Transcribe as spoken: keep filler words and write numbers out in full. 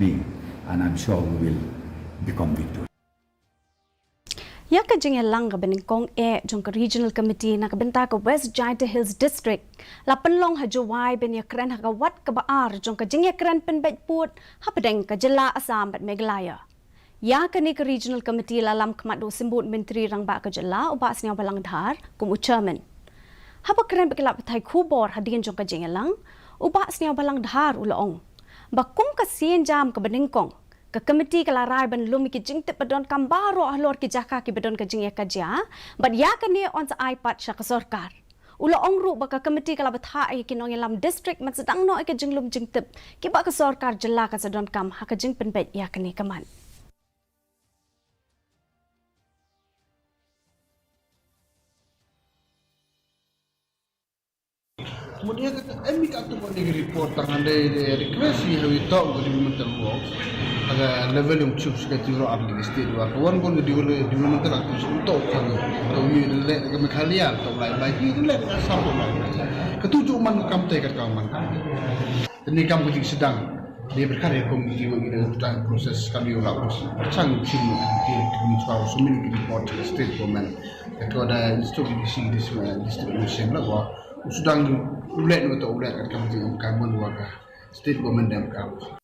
being, and I'm sure we will become victors. Ïa ka jingïalang kaba nyngkong eh jong ka Regional Committee na ka bynta ka West Jaintia Hills District la pynlong ha Jowai ban ïakren ha ka wat kaba ar jong ka jingïakren pynbeit pud hapdeng ka jylla Assam bad Meghalaya. Ïa kane ka Regional Committee la lam khmat da u Symbud Myntri Rangbah ka jylla, u Bah Sniawbhalang Dhar, kum u Chairman. Haba kren bad ki lad pathai khubor hadien jong ka jingïalang, u Bah Sniawbhalang Dhar u la ong ba kum ka sienjam kaba nyngkong, ka committee ka la rai ban lum ïa ki jingtip ba donkam baroh halor ki jaka kiba don ka jingïakajia, bad ïa kane yn sa ai pat sha ka sorkar. U la ong ruh ba ka committee ka la bthah ïa ki nongïalam district ban sdang noh ïa ki jinglum jingtip kiba ka sorkar jylla kan sa donkam ha ka jingpynbeit ïa kane ka mat. Kemudian kata, em, ika tu ko ni report tang ande de request ni hawi tok ko developmental works. Aga level yang chief secretary ro ar di state wa kawan kon di developmental activity tok kan. Ko ni de le ke Meghalaya tok lai bai di le ke Assam tok lai. Ketujuh man kam te kat kawan. Ini kam ko jing sedang. Dia berkarya komiti wa ida utai proses kami ula proses. Chang chief secretary ko ni chwa sumin ki report state government. Ko da district di sing di sing district di sing la wa. Sdang ulet wa ta ulet kat kam jing kam wa ka state government dem kam.